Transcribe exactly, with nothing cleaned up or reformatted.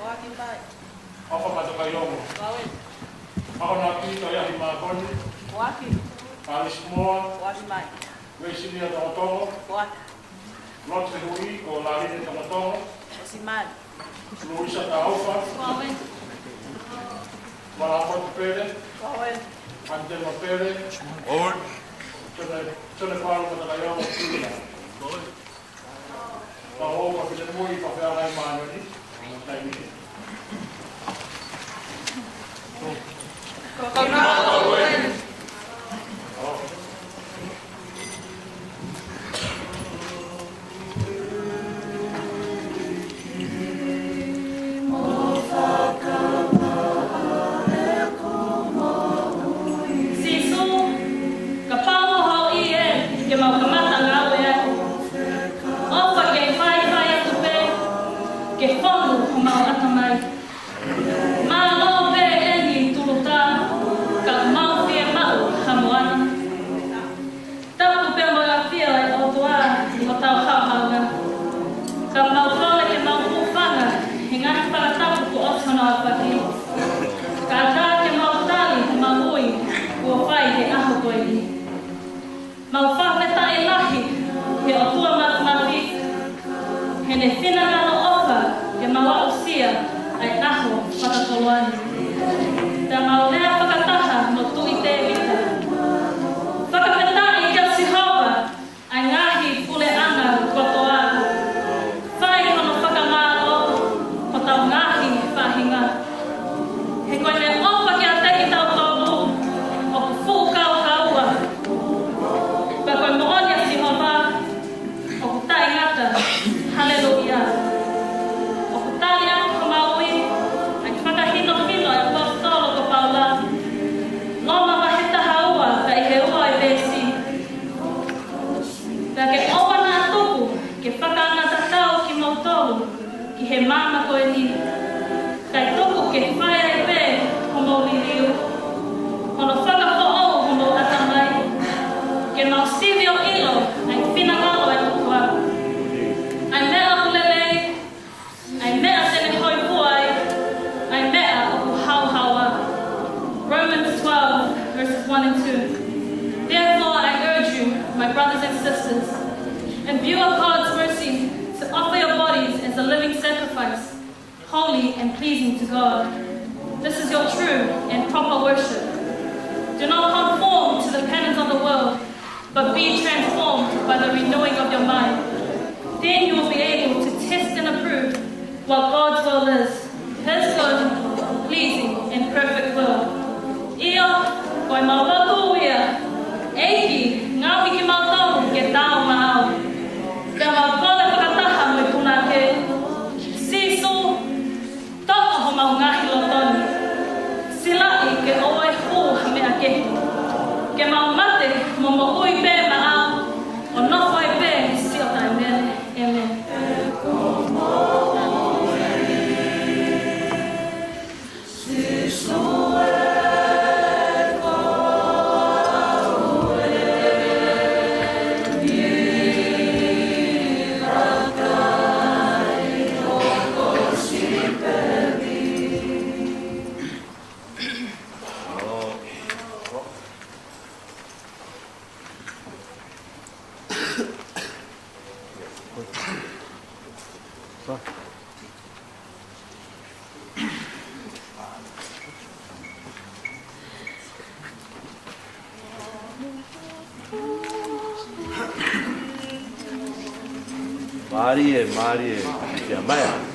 Foaki mai. ʻOfa Matakaiongo. Foaki. Akonaki Toiahi Makoni. Foaki. Kalisi Moa. Foaki mai. Uesilia Tongotongo. Foaki. Lote Hui ko Laline Tongotongo. ʻOsi mai. Luisa Taufa. Foaki. Malamotu Pele. Foaki. Antema Pele. Foaki. Tone, Tone Palu Matakaiongo. Foaki. Ka o ka pita mo i pa fea ngai mano ni. Taimi ni. Sīsū, kapau ko hoʻo ʻi heni ke mau kamata ngāue ai, ʻofa ke faifai atu pē ke fonu homau ʻatamai. Mālō pē eni tulutā, ka mau fiemaʻu ha moana. Tapu pē mo e ʻafio ʻa e ʻOtua ʻi hotau haohaoa. Ka mau kole ke mau hūfanga he ngaahi fakatapu kuo ʻosi hono aofaki. Ka ʻatā ke mau tali homau ui kuo fai he ʻaho ko eni. Mau fakafetaʻi lahi he ʻOtua Māfimafi, heʻene finangalo ʻofa ke mau aʻusia ʻa e ʻaho fakakoloa ni. Pea mau lea fakataha mo Tuʻi Tēvita. Fakafetaʻi kia Sihova ʻa e ngaahi puleʻanga kotoa. Fai hono fakamālō hotau ngaahi faʻahinga. He ko ʻene ʻofa kiate kitautolu ʻoku fuʻu kaukaua. Pea ko e moʻoni ʻa Sihova ʻoku taʻengata. Haleluia. ʻOku tali atu homau ui ʻa e fakahinohino ʻa e ʻaposetolo ko Paula. Loma vahe taha ua, ka ʻi he ua ʻo e veesi. Pea ke ʻoua naʻa tuku ke fakaanga tatau kimoutolu ki he maama ko eni. Kae tuku ke fai ai pē homou liliu, hono fakafoʻou homou ʻatamai, ke mau sivi ʻo ʻilo ʻa e finangalo ʻo e ʻOtua, ʻa e meʻa ʻoku lelei, ʻa e meʻa te ne hōifua ai, ʻa e meʻa ʻoku haohaoa. Romans twelve, verses one and two. Therefore, I urge you, my brothers and sisters, in view of God's mercy, to offer your bodies as a living sacrifice, holy and pleasing to God. This is your true and proper worship. Do not conform to the patterns of the world, but be transformed by the renewing of your mind. Then you will be able to test and approve what God's will is, his good, pleasing, and perfect will. ʻIo, ko ʻemau lotu ia, ʻEiki, ngaohi kimautolu ke tau maau. Pea mau kole fakataha mo e punake. Sīsū, toʻo homau ngaahi loto ni. Silaʻi ke ʻoua ʻe hū ha meʻa kehe. Ke mau mate mo moʻui pē maʻau, ʻo nofo ai pē siʻo taʻemele. ʻĒmeni. Mālie, mālie, kia mai.